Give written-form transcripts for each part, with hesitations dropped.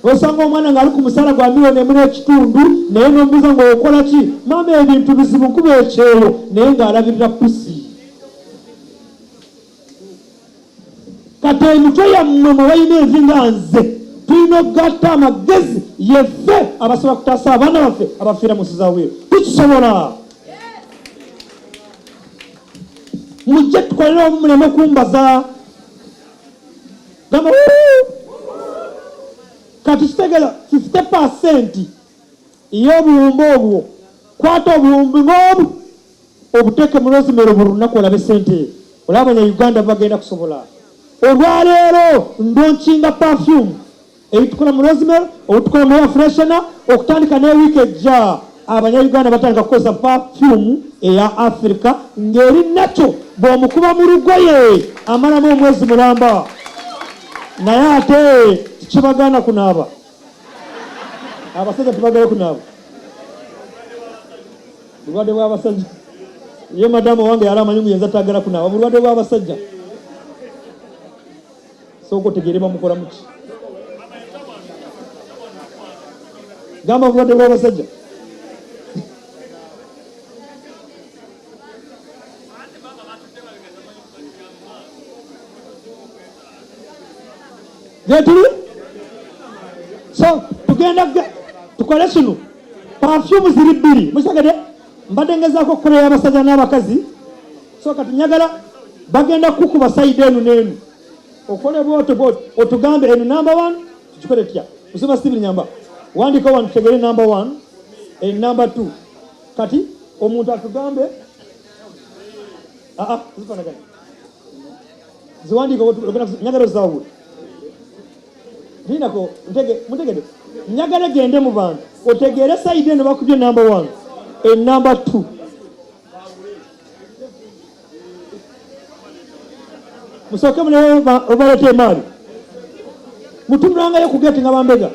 Osanga omwana ng'ali ku musaala gwa 1.5 million, naye n'omubuuza ng'okola ki? Maama ebintu bizibu, nkuba ekyeyo, naye ng'alabirira pusi. Kati emitwe yammwe mwe balina envi nga nze, tulina okugatta amagezi yeffe abasobola kutaasa abaana baffe abafiira mu nsi za bweru. Tukisobola. Mujje tukolere omu, muleme kumbaza. Gamba kati kitegeeza 50% ey'obuwumbi obwo, kwata obuwumbi ng'obu obuteeke mu rosemary buli lunaku olabe sente. Olaba Abanya-Uganda bagenda kusobola. Olwaleero ndonkinga perfume ebitukola mu rosemary, obutukola mu air freshener. Okutandika ne wiiki ejja Abanya-Uganda batandika kukozesa perfume eya Africa ng'eri nakyo, bw'omukuba mu lugoye amalamu omwezi mulamba, naye ate tikibagaana kunaaba. Abasajja tebagala kunaaba, bulwadde bw'abasajja. Ye madamu wange yali amanyi ngu yenza tagala kunaaba, bulwadde bw'abasajja. Sooka otegeere bamukola muki. Gamba bulwadde bw'abasajja. Gyetuli so tugenda tukole kino. Perfume ziri bbiri, mukitegedde? Mbadde ngezaako okukola ey'abasajja n'abakazi. So kati njagala bagenda kukuba side eno n'eno, okole bwotyo bwotyo, otugambe eno number 1 tukikole tutya. Musoma Steven Nyamba, wandika wano tutegere number 1 and number 2. Kati omuntu atugambe aa zifanagana, ziwandiika, njagala ozawule linako mutegede, njagala gende mu bantu otegeere side eno bakubye number 1 and number 2. Musooke mulebe obaleeta emaali, mutunulangayo ku geeti nga bambega.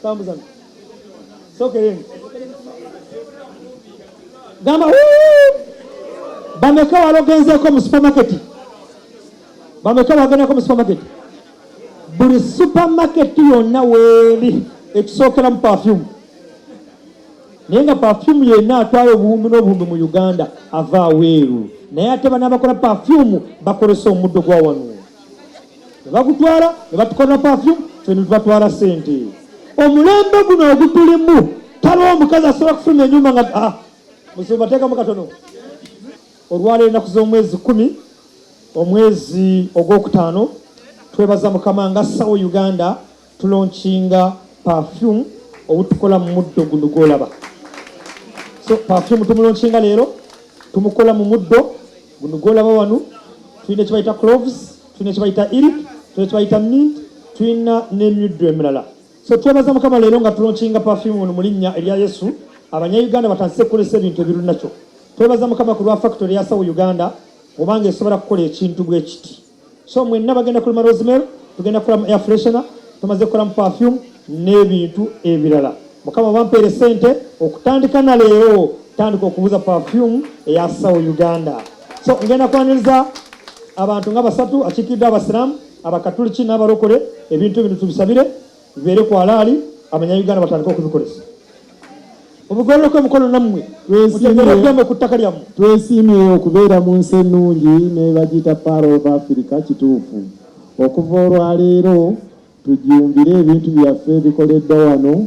Tambuzana sookereni, gamba bameka walogenzeeko mu supermarket? Bameka bagendako mu supermarket? Buli supermarket yonna weeri ekisookera mu perfume, naye nga perfume yenna atwala obuwumbi n'obuwumbi mu Uganda ava aweeru, naye ate bano abakola perfume bakozesa omuddo gwa wano ne bagutwala ne batukolera perfume, ffe ne tubatwala ssente. Omulembe guno ogutulimu taliwo omukazi asobola kufuluma ennyumba nga musumba teekamu katono. Olwaleero ennaku z'omwezi 10 omwezi ogwokutaano, twebaza Mukama nga Sawo Uganda tulonkinga perfume obutukola mu muddo guno gw'olaba. So perfume tumulonkinga leero, tumukola mu muddo guno gw'olaba wano. Tulina ekibayita cloves, tulina ekibayita irik, tulina ekibayita mint, tulina n'emiddo emirala. So twebaza Mukama leero nga tulonkinga perfume ono mu linnya erya Yesu. Abanya-Uganda batandise kukozesa ebintu ebiri nakyo. Twebaza Mukama ku lwa factory ya Sawo Uganda obanga esobola kukola ekintu bwe kiti. So mwenna bagenda kulima rosemary, tugenda kukola mu air freshener, tumaze kukola mu perfume n'ebintu ebirala. Mukama bampeere sente okutandika na leero tandika okubuza perfume eya Sawo Uganda. So ngenda kwaniriza abantu nga basatu akiikiridde Abasiraamu, Abakatuliki n'Abalokole. Ebintu bino tubisabire bibeere ku alaali, Abanya-Uganda batandike okubikozesa. Mubigololeko emikono nammwe mutegeere eddembe ku ttaka lyammwe. Twesiimye okubeera mu nsi ennungi ne bagiyita Pearl of Africa. Kituufu, okuva olwaleero tujjumbire ebintu byaffe ebikoleddwa wano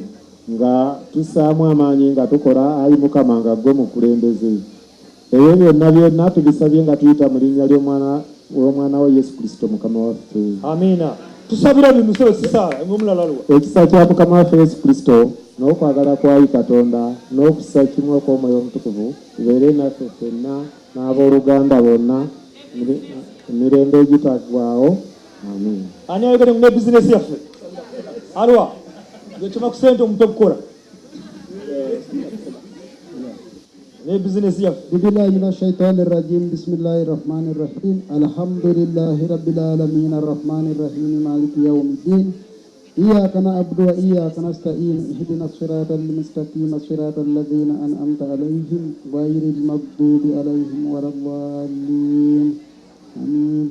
nga tussaamu amaanyi nga tukola. Ayi Mukama, nga ggwe mukulembeze, ebyo byonna byonna tubisabye nga tuyita mu linnya ly'omwana w'omwana wo Yesu Kristo Mukama waffe. Amiina. Tusabira bino sisaala omulala lwa. Ekisa kya Mukama waffe Yesu Kristo n'okwagala kwa ayi Katonda n'okussa kimu okw'Omwoyo Omutukuvu bibeere naffe ffenna n'abooluganda bonna emirembe egitaggwaawo. Amiina. Ani ayogedde ne bizinesi yaffe? Alwa ng'ekima ku ssente omuntu okukola ne bizinesi yaffe. Billahi minash shaitani rajim. Bismillahir rahmanir rahim. Alhamdulillahi rabbil alamin arrahmanir rahim maliki yawmiddin. Iyyaka na'budu wa iyyaka nasta'in. Ihdinas siratal mustaqim siratal ladzina an'amta alaihim ghairil maghdubi alaihim waladdallin. Amin.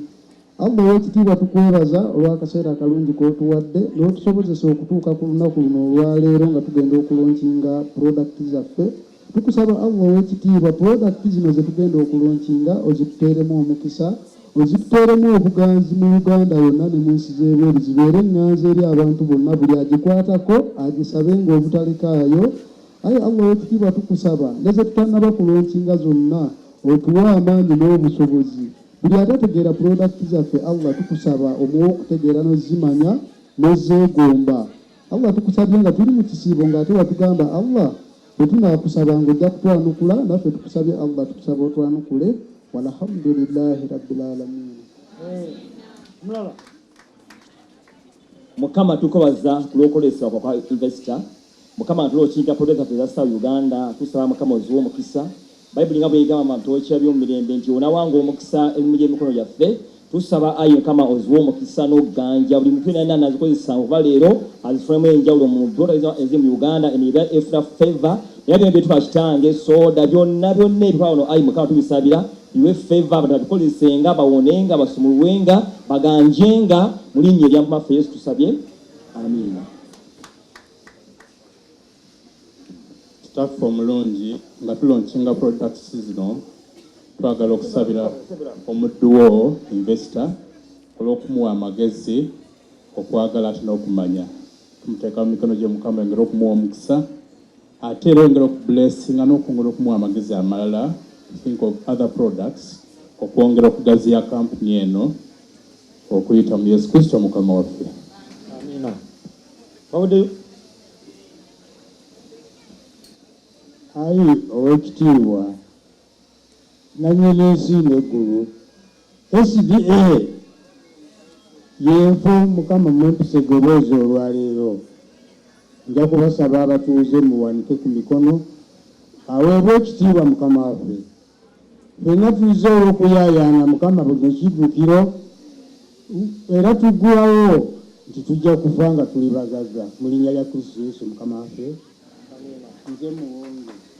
Allah ow'ekitiibwa, tukwebaza olw'akaseera akalungi k'otuwadde n'otusobozesa okutuuka ku lunaku luno olwaleero nga tugenda okulaunchinga product zaffe. Tukusaba, Allah ow'ekitiibwa, product zino ze tugenda okulaunchinga ozituteeremu omukisa, ozituteeremu obuganzi mu Uganda yonna ne mu nsi z'ebweru, zibeere eŋŋanzi eri abantu bonna, buli agikwatako agisabe ng'obutalekaayo. Aye Allah ow'ekitiibwa, tukusaba ne ze tutannaba kulaunchinga zonna otuwe amaanyi n'obusobozi. Buli atategeera product zaffe, Allah, tukusaba omuwe okutegeera n'ozimanya n'ozeegomba. Allah, tukusabye nga tuli mu kisiibo, ng'ate watugamba, Allah, bwe tunaakusaba ng'ojja kutwanukula. Naffe tukusabye, Allah, tukusaba otwanukule. Walhamdulillahi rabbil alamin. Omulala. Mukama, tukwebaza ku lw'okwolesebwa kwa investor. Mukama, tulaunchinga product zaffe eza Star Uganda. Tusaba, Mukama, oziwe omukisa. Bayibuli nga bwegamba nti okya by'omumirembe nti onawanga omukisa emirimu gy'emikono gyaffe, tusaba, ayi Mukama, oziwe omukisa n'okuganja buli muntu yenna anazikozesa okuva leero azifunemu enjawulo mu product eziri mu Uganda, emirimu efuna favor. Era byonna byetutwala, kitange, soda, byonna byonna ebitwala wano, ayi Mukama, tubisabira biwe favor, abantu babikozesenga, bawonenga, basumulwenga, baganjenga, mu linnya erya Mukama waffe Yesu tusabye, amiina. Kitaffe omulungi, nga tulaunchinga products zino, twagala okusabira omuddu wo investor olw'okumuwa amagezi, okwagala ate n'okumanya. Tumuteeka mu mikono gye, Mukama, engeri okumuwa omukisa, ate era oyongera okublessinga n'okwongera okumuwa amagezi amalala to think of other products, okwongera okugaziya kampuni eno, okuyita mu Yesu Kristo Mukama waffe. Amiina. Wabuddeyo. Ayi ow'ekitiibwa nannyini ensi n'eggulu, SDA yenfo Mukama mwempisa eddoboozi olwaleero. Nja kubasaba abatuuze muwanike ku mikono aweebwe ekitiibwa Mukama waffe. Ffenna tuzze olw'okuyaayaana, Mukama, buno kiddukiro, era tuggulawo nti tujja kufa nga tuli bagagga, mu linnya lya Kristo Yesu Mukama waffe. Nze muwonge.